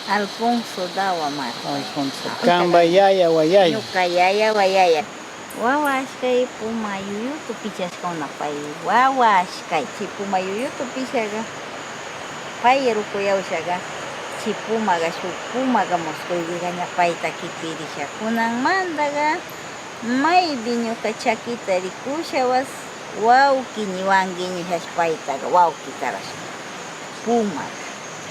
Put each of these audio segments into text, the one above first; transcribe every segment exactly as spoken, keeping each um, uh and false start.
Alfonso Dawa Marta. Alfonso. Kanpa yaya, wayaya. Ñuka yaya, wayaya. Wawa ashkay puma yuyutu pichashkawna pay. Wawa ashkay. Chi puma yuyutu pishaga. Pay rukuyawshaga. Chi pumaga, shuk pumaga muskuybigaña payta kipirisha. Kunanmandaga. Maybi ñuka chakita rikushawas, wawki niwanki nishash paytaga, wawki karashka. Pumaga.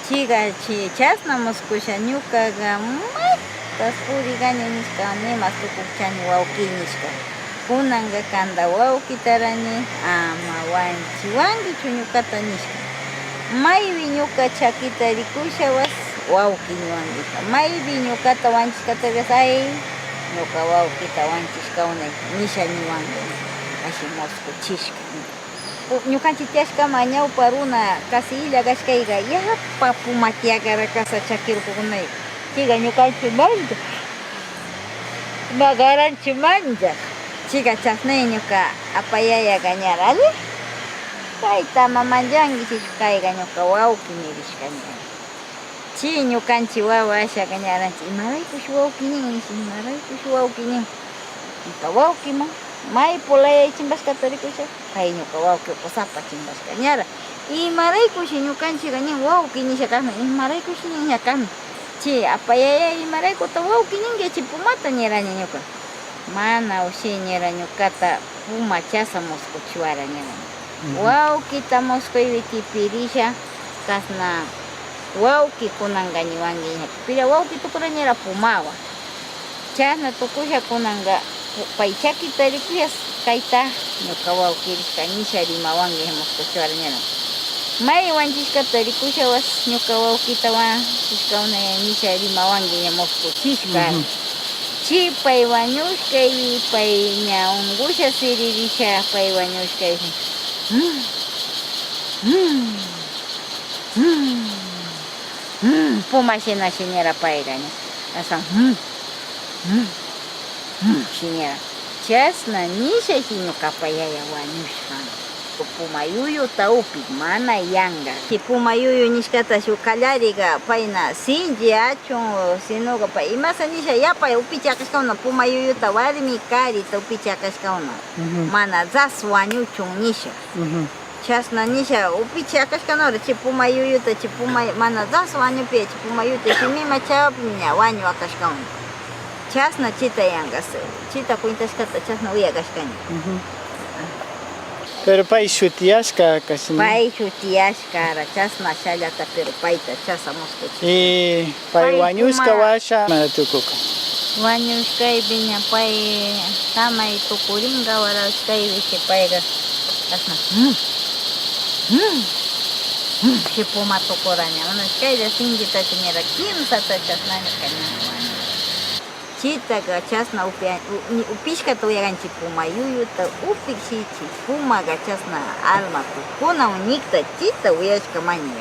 Chiga chi chasna muskusha ñukaga, maytas purigaña nishka, nimas tukukchani wawki nishka. Kunanga kanda wawkitarani, ama wanchiwankichu ñukata nishka. Maybi ñuka chakita rikushawas, wawki niwankiqa. Maybi ñukata wanchishkatagas, ay, ñuka wawkita wanchishkawnay, nisha niwanki. Ashi muskuchishka. U-, ñukanchik tiyashkama ñawpa runa casi illa kashkayqa, yapa puma tiyakaraqasa chakirqukunay. Chiqa ñukanchikmanlla, ima garanchikmanlla. Chiqa chasnay ñuka apayayaqa ñarali. Tayta mamanllankichik kayqa ñuka wawki nirishka ña. Chi ñukanchik wawa ashaqa ñaranchik, imaraykush wawki nin, nish, imaraykush wawki nin. Ñuka wawkiman, may pulay chimbashkata rikusha, pay ñuka wawki ukusapa chimbashka ñara. Imaraykush ñukanchikqa nin, wawki nisha kaqmi, imaraykush nin ña kaqmi. Chi, apayaya, imaraykuta wawki ninki, chi pumata nirani ñuka. Mana ushay nira ñukata puma chasa muskuchiwara nirani. Ujú. Wawkita muskuypi kipirisha, kasna wawki kunanqa niwanki ña. Pira wawki tukura nira pumawa. Chasna tukusha kunanqa pu-, pay chakita rikuyas kayta ñuka wawki rishka nisha rimawanki muskuchiwara nirani. May wanchishkata rikushawas ñuka wawkita wanchishkawna nisha rimawanki ña muskuchishka. Ujú. Chi pay wañushkaypi, pay ña ungusha siririsha, pay wañushkaypi. Mm. Mm. Mm. Mm. Puma shina shinira payqa ña. Aswan, mm. Mm. Mm. Shinira. Chasna nisha shi ñuqapa yaya wañushqan. Puma yuyuta upik, mana yanqa. Chi puma yuyu nishkata shuk qallariqa payna sinchi achun, sinoqa pay imasa nisha yapay upichaqashkawna puma yuyuta warmi karita upichaqashkawna. Ujú. Mana ras wañuchun nisha. Ujú. Chasna nisha upichaqashkanura chi puma yuyuta, chi puma mana ras wañupi, chi puma yuyuta shimima chayapim ña wañuwaqashkawna. Chasna chita yanqas, chita cuentashkata chasna uyakashkani. Ujú. Pero pay shutiyashka kashna. Pay shutiyashkara chasna shallata, pero payta chasamuskuchi. Y pay wañushka washa mana tukuka. Wañushkaypi ña pay samay tukurinqa warashkaypi si payqa chasna, mm, mm, mm, si puma tukuraña. Mana kaylla sinchita si nira kimsata chasnaña kaña. Chitaqa chasna upi-, u-, ni-, upishkata uyaganchik puma yuyuta upik si chi pumaqa chasna alma tukuna uñikta chita uyashka maña.